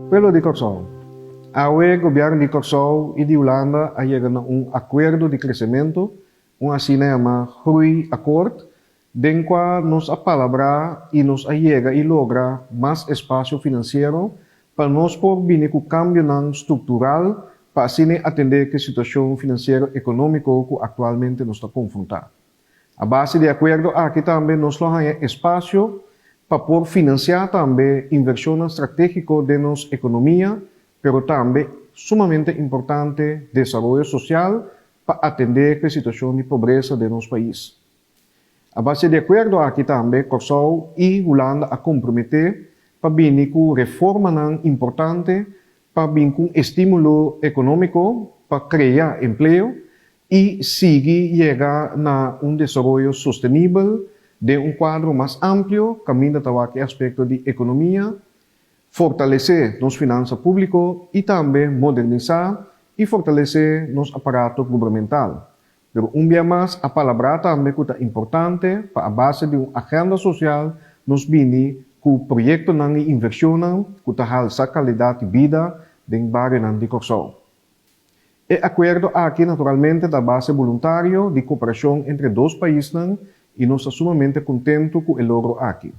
Pueblo di Kòrsou, Awe gobièrnu di Kòrsou i di Hulanda a yega na un akuerdo di kresementu, un asina yamá Groeiakkoord, den kua nos a palabrá i nos a yega i logra mas espasio finansiero pa nos por bini ku kambionan struktural pa asina atendé ku e situashon finansiero ekonómiko ku aktualmente nos ta konfrontá. A base di e akuerdo aki tambe nos lo haña espasio pa por finansiá tambe invershonnan stratégiko den nos ekonomia, pero tambe sumamente importante desaroyo sosial pa atendé ku e situashon di pobresa den nos pais. A base di akuerdo aki tambe Kòrsou i Hulanda a komprometé pa bini ku reformanan importante pa bin ku un estímulo ekonómiko pa krea empleo i sigui yega na un desaroyo sostenibel den un kuadro mas amplio kaminda ta wak e aspekto di ekonomia, fortalesé nos finansa públiko i tambe modernisá i fortalesé nos aparato gubernamental. Pero un bia mas a palabrá tambe ku ta importante pa a base di un agenda sosial nos bini ku proyektonan i invershonnan ku ta halsa kalidat di bida den barionan di Kòrsou. E akuerdo aki naturalmente ta a base boluntario di koperashon entre dos paisnan i nos ta sumamente kontentu ku e logro aki.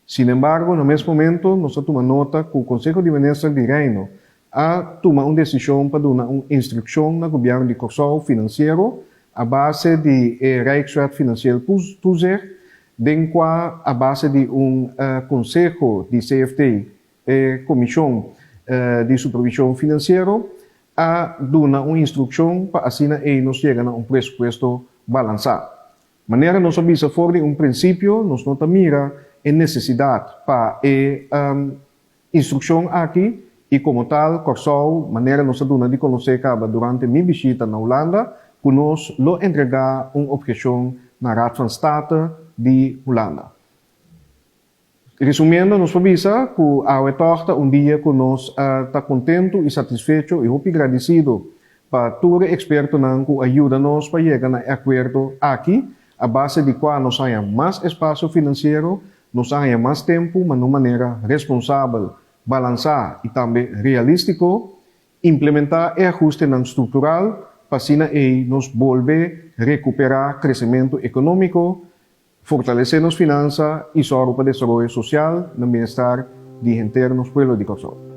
Sinembargo, na mes momento nos a tuma nota ku Konseho di Minister di Reino a tuma un desishon pa duna un instrukshon na Gobièrnu di Kòrsou finansiero a base di e Rijkswet Financieel Toezicht, den kua a base di un konseho di CFT, e Komishon di Supervishon Finansiero, a duna un instrukshon pa asina ei nos yega na un presupuesto balansá. Manera nos a bisa for di un prinsipio, nos no ta mira e nesesidat pa e instrukshon aki i komo tal Kòrsou, manera nos a duna di konosé kaba durante mi bishita na Hulanda, ku nos lo entregá un opheshon na Raad van State di Hulanda. Resumiendo, nos por bisa ku awe tòg ta un dia ku nos ta kontentu i satisfecho i hopi gradisido pa tur e ekspertonan ku a yuda nos pa yega na e akuerdo aki, a base di kua nos haña mas espasio finansiero, nos a haña mas tempu ma na un manera responsabel, balansá i tambe realístiko, implementá e ahustenan struktural pa asina ei nos bolbe rekuperá kresementu ekonómiko, Fortalesé nos finansa i sòru pa desaroyo sosial na bienestar di henter nos pueblo di Kòrsou.